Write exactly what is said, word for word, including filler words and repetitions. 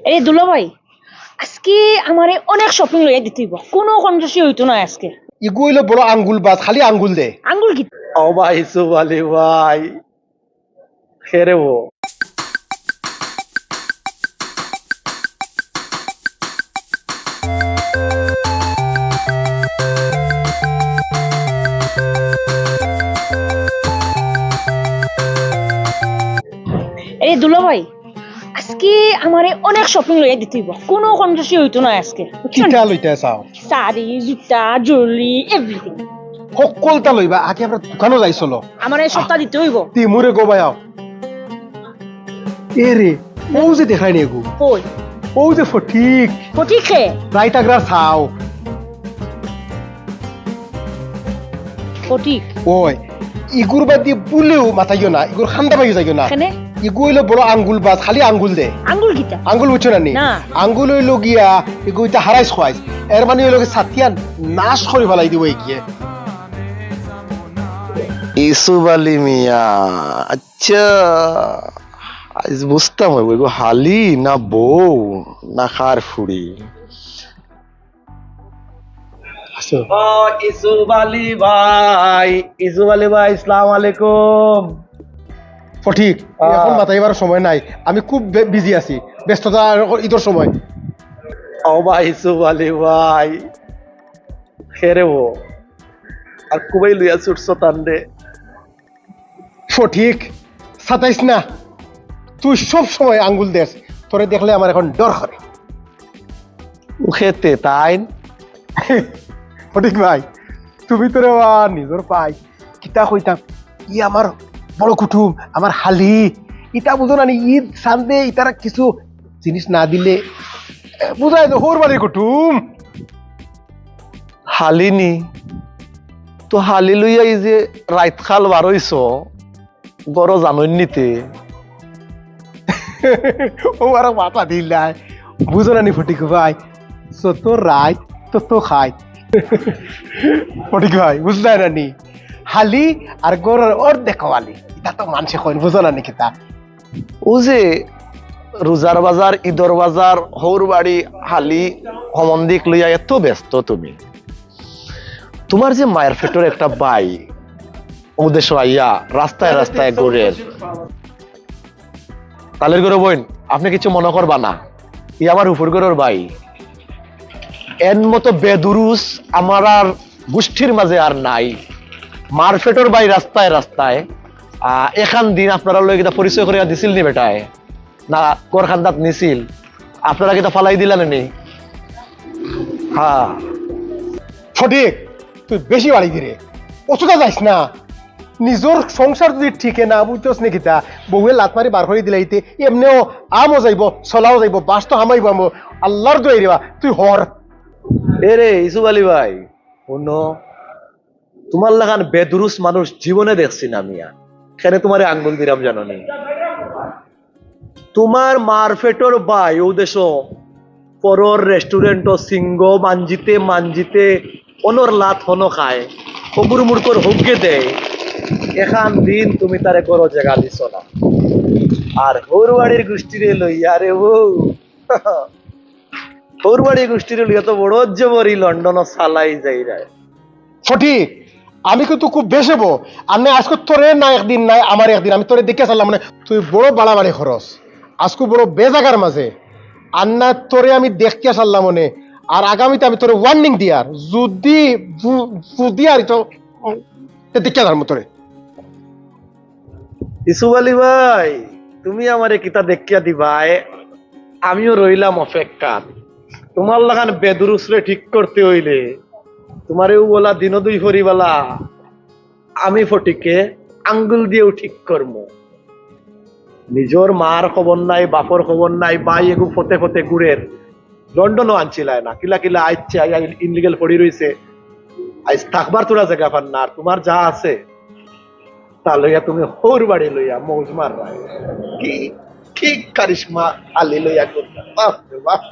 এরে দুলাভাই, আজকে আমারে অনেক শপিং লইয়া দিতে অইবো, কুনু কঞ্জুসি অইতো নায় আজকে। ইগু অইলো বড় আঙ্গুল বাজ, খালি আঙ্গুল দে। আঙ্গুল কিতা? ও ভাই, ইসুফ আলী ভাই, খেরে ও। এরে দুলাভাই, আজকে আমারে অনেক শপিং লইয়া দিতে অইবো, কুনু কঞ্জুসি অইতো নায় আজকে, বুঝছইন? কিতা লইতা চাও? শাড়ি, জুতা, জুয়েলারি, এভরিথিং। হক্কলতা লইবা, আগে আমরা দোকানো যাই চলো। আমারে সবতা দিতে অইবো। তি মুরে গো বায়াও। এরে, অউ যে দেখাই নি এগু। কই? অউ যে ফটিক। ফটিক কে? রাইত আগ্রা চাও। ফটিক। ওই, ইগুর বাদ দি বুলেও মাতাইও না, ইগুর খান্দা বাইও যাইও না। কেনে? ইগু অইলো বড় আঙ্গুল বাজ, খালি আঙ্গুল দে। আঙ্গুল কিতা? আঙ্গুল বুঝছো না নি? না। আঙ্গুল অইলো গিয়া, ইগু ইতা হারাইস খোয়াইস। এর মানে অইলো গিয়া সাতিয়ান নাশ করি ফালাই দিবো ইগিয়ে। ইসুফ আলী মিয়া, আচ্ছা, আইজ বুঝতাম অইবো, ইগু হালি না বউ না কার ফুড়ি। আচ্ছা। ও, ইসুফ আলী ভাই, ইসুফ আলী ভাই, আসসালামু আলাইকুম। ফটিক, আহ। এখন মাতাইবার সময় নাই, আমি খুব বে-, বিজি আছি, ব্যস্ততা, ইদর সময়। ও ভাই, ইসুফ আলী ভাই, খেরে ও, আর খুবই লইয়া ছুটছো তান্ডে। ফটিক, সাতাইস না, তুই সব সময় আঙ্গুল দেস, তোরে দেখলে আমার এখন ডর করে। উখেতে তাইন। ফটিক ভাই, তুমি তো রে বা নিজর পাই, কিতা কইতাম, ই আমার বড় কুটুম, আমার হালি, ইতা বুঝো না নি, ঈদ সানদে ইতারা কিছু জিনিস না দিলে, এ, বুঝাই তো, হউর বাড়ির কুটুম। হালি নি, তো হালি লইয়া ই যে রাইতকাল বারইছো, গরো জানইন নিতে। ও আরো মাথা দিলাই। বুঝো না নি ফটিক ভাই? যত রাইত, তত খাই। ফটিক ভাই, বুঝলাই না নি? হালি আর গরর অর্ধেক হালি। ইতা তো মানষে কইন, বুঝো না নি কিতা? ও যে রোজার বাজার, ইদর বাজার, হউর বাড়ি, হালি, হমন্দিক লইয়া এত ব্যস্ত তুমি। তুমার যে মায়ের পেটর একটা ভাই, ও দেশো আইয়া রাস্তায় রাস্তায় ঘুরের। তালের ঘরো বইন, আপনে কিছু মনো করবা না, ই আমার হুফুর ঘরর ভাই। এন মতো বেদুরুস আমার আর গুষ্টির মাঝে আর নাই। মার পেটর ভাই রাস্তায় রাস্তায়। আহ, এখান দিন আপনারার লগে কিতা পরিচয় করিয়া দিছিল নি বেটায়? না, ঘর খান্দাত নিছিল? আপনারা কিতা ফালাই দিলা নি? হ্যাঁ। ফটিক, তুই বেশি বাড়ি দিরে। অতটা যাইস না। নিজর সংসার যদি ঠিকে না বুঝছস নি কিতা, বউয়ে লাত মারি বার করি দিলাইতে, এমনেও আমও যাইবো, ছলাও যাইবো, বাস তো হামাইবো আমও। আল্লার দোয়াই রেবা, তুই হর। এরে, ইসুফ আলী ভাই, হুনো, তুমার লাখান বেদুরুস মানুষ জীবনে দেখছি না মিয়া। কেনে তুমারে আঙ্গুল দিরাম জানো নি? তুমার মার পেটর ভাই ও দেশো পরর রেস্টুরেন্টো সিঙ্গ মানজিতে মানজিতে অনর লাত হনো খায়, হগুর মুড়কর হগ্গে দেয়। এখান দিন তুমি তারে ঘরো জাগা দিছো না। আর হউর বাড়ির গুষ্টিরে লইয়া রে ও, হউর বাড়ির গুষ্টিরে লইয়া তো বড় জবরি লন্ডনো চালাই যাইরায়। ফটিক, আমি কিন্তু খুব বেশ হবো। আর নাই আজকে তোরে না একদিন নাই আমার একদিন, আমি তোরে দেখিয়া ছাড়লাম মানে তুই বড় বাড়াবাড়ি খরচ। আজকে বড় বেজাগার মাঝে। আর না তোরে আমি দেখিয়া ছাড়লাম মানে। আর আগামীতে আমি তোরে ওয়ার্নিং দিয়ার, যদি বু-, বুঝি আর তো, উম, তে দেখিয়া ছাড়লাম তোরে। ইসুফ আলী ভাই, তুমি আমারে কিতা দেখিয়া দিবায়? আমিও রইলাম অপেক্ষাত। তুমার লাখান বেদুরুসরে ঠিক করতে অইলে, তুমারে ও বলা দিন দুই ফরিবালা, আমি ফটিকে আঙ্গুল দিয়াও ঠিক করমু। নিজর মার খবর নাই, বাপর খবর নাই, ভাই এগু ফতে ফতে ঘুরের। লন্ডনও আনছিলায় না, কিলা কিলা আইচ্ছে, আইয়া ইনলিগেল পড়ি রইছে। আইজ থাকবার থুড়া জাগা পার না, আর তুমার যা আছে, তা লইয়া তুমি হউর বাড়ি লইয়া মৌজ মাররায়। কি, কি কারিশমা আলী লইয়া করতা, বাপ রে বাপ।